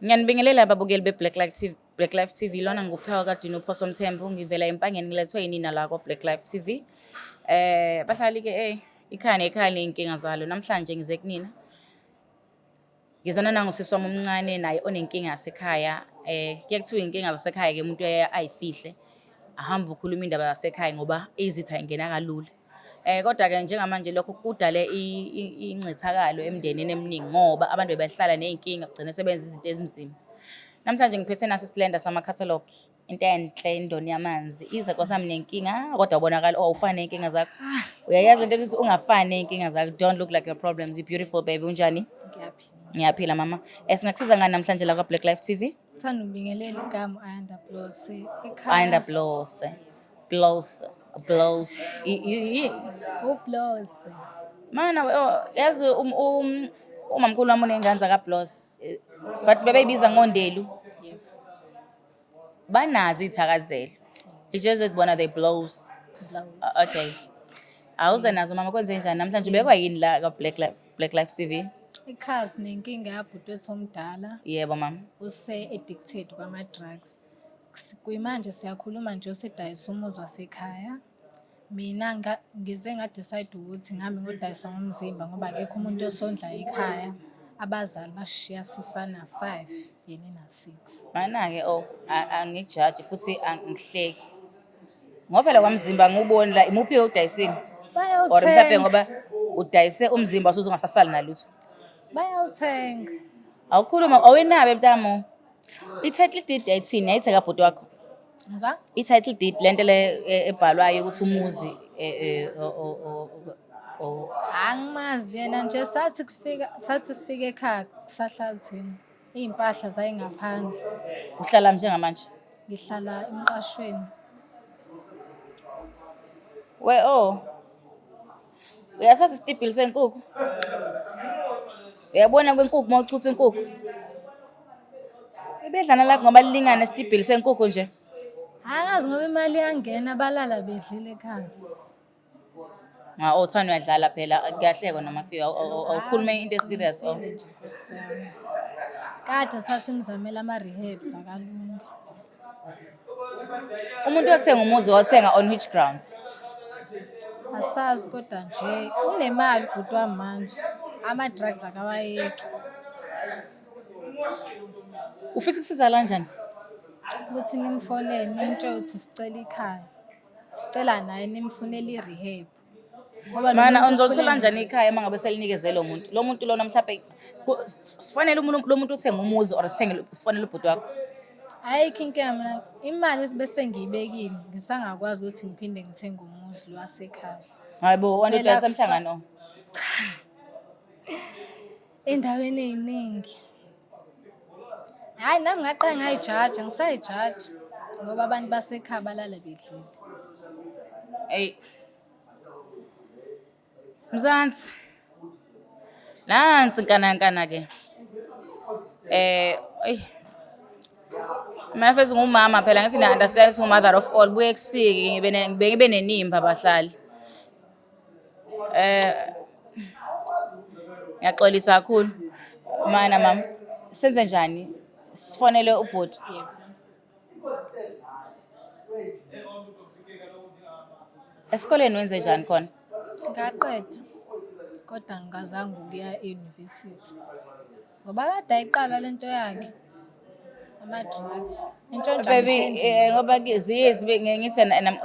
Ngiyanibingelela ababukeli be-Black Life TV, Black Life TV. Lona nguphiwa kaDino Phoso Mthembu, ngivela eMpangeni ngilethwe yinina la kwa-Black Life TV. Bahlali ke ikhaya nekhaya ney'nkinga zalo. Namhlanje ngize kunina. Ngizana nangosisi wami omncane naye onenkinga yasekhaya. Kuye kuthiwa iy'nkinga zasekhaya ke umuntu uyaye ayifihle. Ahambe ukhuluma indaba zasekhaya ngoba izitha ingena kalula. Kodwa-ke njengamanje lokho kudale incithakalo emndenini eminingi ngoba abantu bebehlala ney'nkinga kugcine sebenza izinto ezinzima. Namhlanje ngiphethe naso isilenda sama-catalogue, into enhle, indoni yamanzi. Ize Nkosi yami nenkinga, kodwa ubonakala oh awufani ney'nkinga zakho. Uyayazi into ethi ungafani ney'nkinga zakho. Don't look like your problems. You're beautiful baby. Unjani? Ngiyaphila. Ngiyaphila mama. Singakusiza ngani namhlanje la kwa-Black Life TV? Thanda ukubingelela igama Ayanda Blose. Ekhaya Ayanda Blose. Blose. Blose. uBlose. Mana oh, yazi umamkhulu wami uney'ngane zakaBlose. But bebeyibiza ngondelu. Yebo. Banazo iy'thakazelo. It's just that bona they blows. Blose. Okay. Awuze nazo mama, kwenze njani namhlanje? Ubekwa yini la ka-Black Life, Black Life TV? Ekhaya sinenkinga yabhuti wethu omdala Yebo mama. use addicted kwama drugs. Kuyimanje siyakhuluma nje usedayisa umuzi wasekhaya. Mina ngize nga-decide ukuthi ngihame ngodayisa ngomzimba ngoba akekho umuntu osondla ekhaya. Abazali basishiya sisana 5 yena ena-6. Mana-ke oh angikujaji futhi angihleki. Ngoba phela kwamzimba ngiwuboni la imuphi udayisile. Or mhlawumbe Bayawuthenga. ngoba udayise umzimba usuze ungasasali nalutho. Bayawuthenga. Awukhuluma awenabe mntamo. I-title deed yayithini? Yayitheka bhuti wakho. Ngizwa? I-title deed lento le ebhalwayo ukuthi umuzi Angimazi yena nje sathi kufika sathi sifike ekhaya kusahlala thina. Iy'mpahla zayingaphandle. Uhlala njengamanje? Ngihlala emqashweni. We oh. Uyasazi isitibhili senkukhu? Uyabona kwenkukhu uma uchutha inkukhu? Ibedlana lakho ngoba lilingana isitibhili senkukhu nje. Angazi ngoba imali iyangena balala bedlile ekhaya. Nga oh thana uyadlala phela kuyahlekwa noma kufika awukhulume into e-serious oh. Ngiqinisile nje Nkosi yami. Kade sasimzamela ama-rehabs akalungi. Umuntu othenga umuzi wathenga on which grounds? Asazi kodwa nje unemali ubhuti wami manje. Ama-drugs akawayeki. Ufisa ukusiza kanjani? Ukuthi nimfonele nimtshele ukuthi sicela ikhaya. Sicela naye nimfunele i-rehab. Ngoba lo Mana muntu uzolithola ukhule kanjani ikhaya uma ngabe selinikezele lo muntu? Lo muntu lona mhlawumbe sifonele lo muntu uthenga umuzi or sithenge sifonele ubhuti wakho? Ayikho inkinga mina imali bese ngiyibekile ngisangakwazi ukuthi ngiphinde ngithenge umuzi lo wasekhaya. Hayibo, wena Phela udayisa emhlangano. Endaweni ey'ningi. Hhayi nami ngaqale ngayijaja ngisayijaja ngoba abantu basekhaya balala bedlile. Eyi. Mzansi. Nansi nkanankana ke. Eyi. Mina mfethu ngumama phela ngithi niya understand ukuthi ngu-mother of all buye kusike ngibe nenimba bahlali. Ngiyaxolisa kakhulu. Mana mama, senze njani? Sifonele ubhuti. Yebo. Esikoleni wenze njani khona? Ngaqeda kodwa angikazange ukuya e-university ngoba kade ayiqala lento yakhe ama-drugs entshontsha Baby, ngisho endlini. ngoba ziye zibe ngithi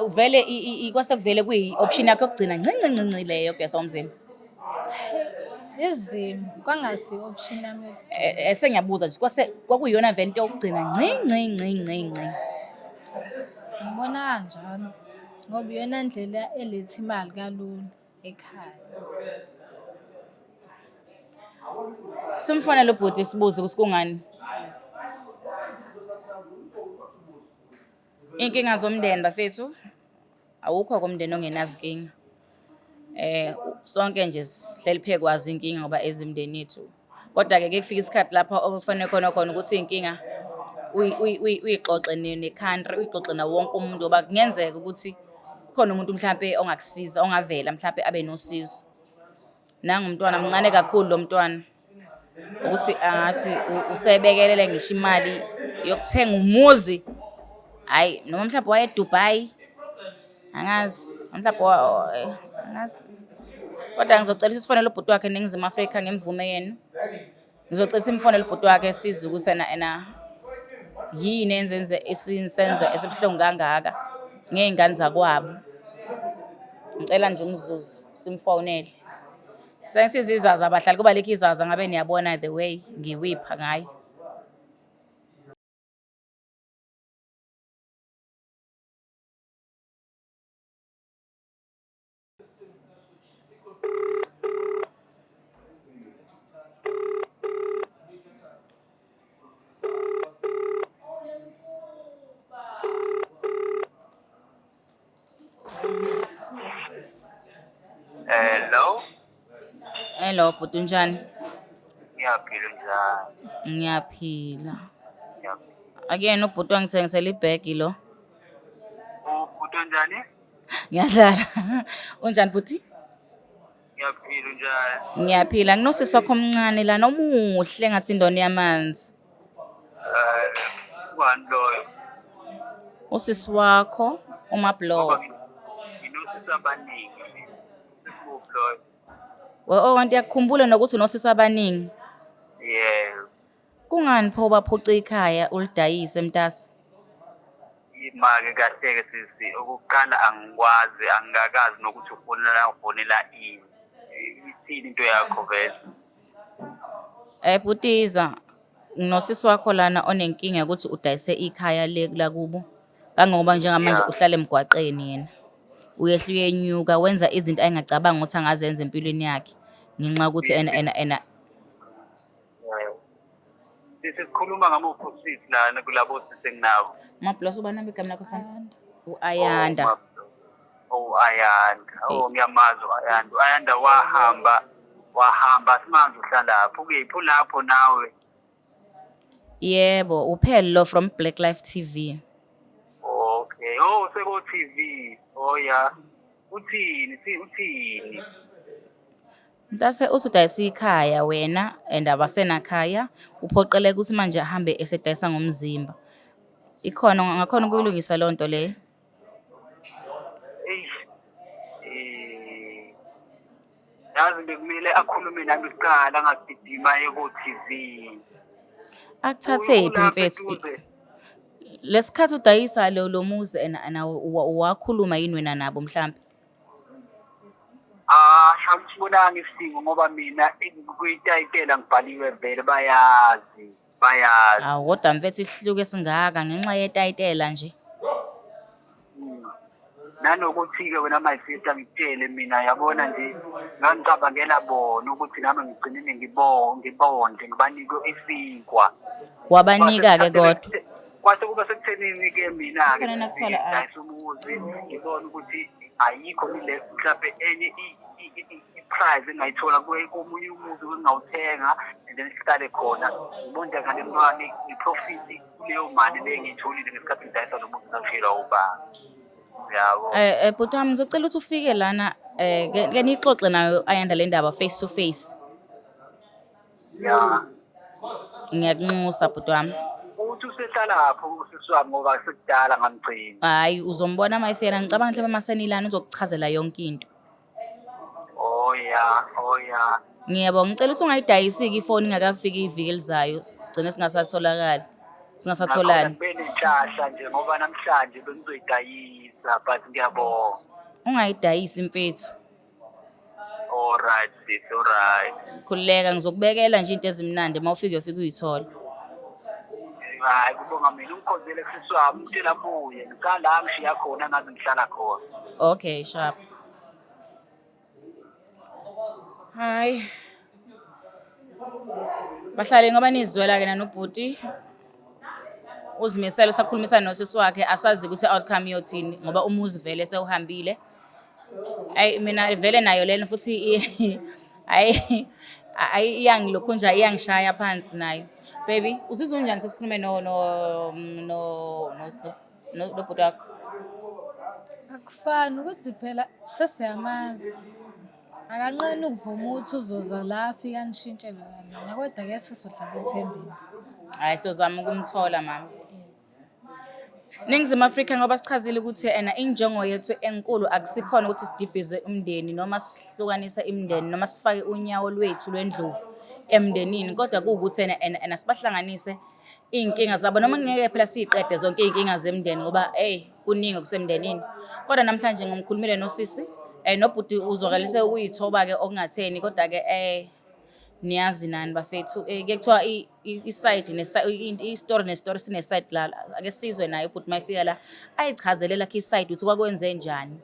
vele kwase kuvele kuyi-option yakho yokugcina ncinci ncinci leyo yokudayisa umzimba. Izimo kwangasi option yami yokugcina. Sengiyabuza nje kwase kwakuyiyona vele into yokugcina nci nci nci nci nci. Ngibona kanjalo ngoba iyona ndlela eletha imali kalula ekhaya. Simfonele ubhuti sibuze ukuthi kungani. Inkinga zomndeni bafethu, awukho komndeni ongenazinkinga. Sonke nje sihleli phezu kwazo iy'nkinga ngoba ezimndeni yethu. Kodwa-ke kuye kufike isikhathi lapho okufanele khona khona ukuthi iy'nkinga uyixoxe ne-country, uyixoxe nawo wonke umuntu ngoba kungenzeka ukuthi kukhona umuntu mhlampe ongakusiza, ongavela mhlampe abe nosizo. Nangu umntwana mncane kakhulu lo mntwana. Ukuthi angathi usebekelele ngisho imali yokuthenga umuzi. Hhayi, noma mhlawumbe waye eDubai, angazi, mhlawumbe angazi. Kodwa ngizocela ukuthi sifonele ubhuti wakhe eNingizimu Afrika ngemvume yenu. Ngizocela simfonele ubhuti wakhe sizwe ukuthi ena ena yini enzenze isinsenzo esibuhlungu kangaka ngey'ngane zakwabo. Ngicela nje umzuzu simfonele. Sengisiza izaza abahlali kuba likho izaza ngabe niyabona the way ngiwipha ngayo. Hello, Hello bhuti, unjani? Ngiyaphila, njani? Ngiyaphila. Ngiyaphila. Akuyena ubhuti wangithengisela ibhegi lo. Ubhuti onjani? Ngiyadlala. Unjani bhuti? Ngiyaphila, njani? Ngiyaphila. Nginosisi wakho omncane lana omuhle ngathi indoni yamanzi. Ubani loyo? Usisi wakho Ngoba uMablos. Nginosisi abaningi mina. Sikuphi loyo? We oh kanti yakukhumbula nokuthi unosisi abaningi. Yebo. Kungani pho baphuca ikhaya ulidayise mntase? Ima-ke kahle-ke sisi, okokuqala angikwazi, angikakazi nokuthi ufonela ufonela ini. Ithini into yakho vele? Bhutiza, nginosisi wakho lana onenkinga yokuthi udayise ikhaya le lakubo. Kangangoba njengamanje uhlala emgwaqeni yena. Uyehla uyenyuka wenza izinto ayengacabanga ukuthi angazenza empilweni yakhe ngenxa yokuthi ena ena ena Yebo. Sisi, sikhuluma ngamuphi usisi lana kulabo sisi enginabo? Mablos, ubani igama lakho sana? Ayanda. U-Ayanda. Oh, Ayanda. Oh, ngiyamazi u-Ayanda. U-Ayanda wahamba, wahamba, simazi uhlalaphi. Ukephi ulapho nawe? Yebo, uPhelo from Black Life TV. Okay. Oh, seko TV. Oh yeah. Uthini? Si uthini? Mntase uthi udayisa ikhaya wena and abasenakhaya, uphoqeleka ukuthi manje ahambe esedayisa ngomzimba. Ikhona ngakhona ukuyilungisa leyo nto leyo? Eish. Yazi bekumele akhulume nami kuqala angagijima aye ko-TV. Akuthathephi Ulapha mfethu? eduze. Lesikhathi udayisa lo muzi ena wakhuluma yini wena nabo mhlampe? Ah, angisibonanga isidingo ngoba mina kwitayitela ngibhaliwe vele, bayazi, bayazi. Awu kodwa mfethu isihluku esingaka ngenxa yetayitela nje. Nanokuthi-ke wena my sister, ngikutshele mina, yabona nje ngangicabangela bona ukuthi nami ngigcinile ngibondle, ngibanike isinkwa. Wabanika-ke kodwa. Kwase kuba sekuthenini-ke mina-ke Khona nakuthola, ah. ngidayisa umuzi, ngibona ukuthi ayikho ile mhlawumbe enye i-price engayithola komunye umuzi engingawuthenga and then sihlale khona, ngibondle ngale mali, ngiprofit kuleyo mali le engiyitholile ngesikhathi ngidayisa lo muzi ngashiyelwa ubaba, yabo. Bhuti wami, ngizocela ukuthi ufike lana ke niyixoxe nayo Ayanda le ndaba face to face. Ya. Ngiyakunxusa bhuti wami. Uthi usehlalapho usisi wami ngoba sekudala ngamgcina? Hhayi, uzombona uma efika, ngicabanga mhlawumbe masenilana uzokuchazela yonke into. Oh ya, oh ya. Ngiyabonga, ngicela ukuthi ungayidayisi-ke ifoni ingakafiki iviki elizayo, sigcine singasatholakali. Singasatholani. Nakhona ngibe nenhlahla nje ngoba namhlanje bengizoyidayisa, but ngiyabonga. Ungayidayisi mfethu. Alright sis, alright. Khululeka, ngizokubekela nje into ezimnandi uma ufika uyofika uyithole. Hayi, kubonga mina, ungikhonzele kusisi wami, umtshela abuye. Ngicala la ngishiya khona ngaze ngihlala khona. Okay, sharp. Hayi. Bahlale ngoba nizwela ke nanobhuti uzimisele usakhulumisana nosisi wakhe, asazi ukuthi outcome iyothini ngoba umuzi vele sewuhambile. Ayi mina vele nayo lena futhi ayi ayi iyangilokhu nje iyangishaya phansi nayo. Baby, uzizwa unjani sesikhulume no bhuti wakho? Akufani ukuthi phela sesiyamazi. Akanqeni ukuvuma ukuthi uzoza la afike anishintshele yona, kodwa-ke sizohlala ethembeni. Hhayi, siyozama ukumthola mama. Ningizimu Afrika, ngoba sichazile ukuthi ena injongo yethu enkulu akusikhona ukuthi sidibhize umndeni noma sihlukanise imindeni noma sifake unyawo lwethu lwendlovu emndenini, kodwa kuwukuthi ena ena ena sibahlanganise iy'nkinga zabo, noma ngeke phela siyiqede zonke iy'nkinga zemndeni ngoba eyi kuningi okusemndenini. Kodwa namhlanje ngimkhulumile nosisi nobhuti, uzwakalise ukuyithoba-ke okungatheni, kodwa-ke niyazi nani bafethu, kuye kuthiwa i-side i-story ne-story sine-side lalo. Ake sizwe naye ubhuti uma efika la ayichazele lakhe i-side ukuthi kwakwenze njani.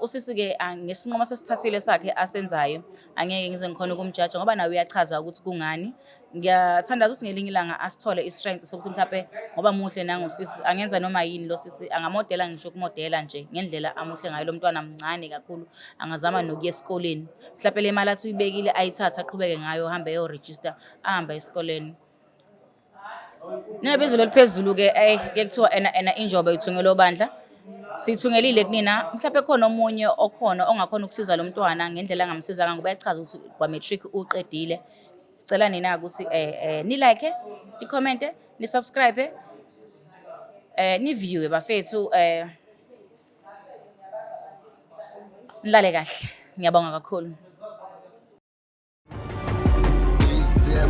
Usisi-ke ngesinqumo sesithathile sakhe asenzayo, angeke ngize ngikhona ukumjaja ngoba naye uyachaza ukuthi kungani. Ngiyathandaza ukuthi ngelinye ilanga asithole i-strength sokuthi mhlampe, ngoba muhle nangusisi, angenza noma yini lo sisi, angamodela ngisho ukumodela nje ngendlela amuhle ngayo. Lo mntwana mncane kakhulu, angazama nokuya esikoleni. Mhlampe le mali athi uyibekile ayithathe aqhubeke ngayo, ahambe eyorejista, ahambe esikoleni. Nina bezulu eliphezulu-ke, eyi kuye kuthiwa ena ena injobo ithungelwe obandla. Siyithungelile kunina. Mhlawumbe khona omunye okhona ongakhona ukusiza lo mntwana ngendlela angamsiza ngayo, ngoba uyachaza ukuthi kwa-matric uqedile. Sicela nina ukuthi ni-like, ni-commente, ni-subscribe, ni-viewe bafethu, nilale kahle. Ngiyabonga kakhulu. Is there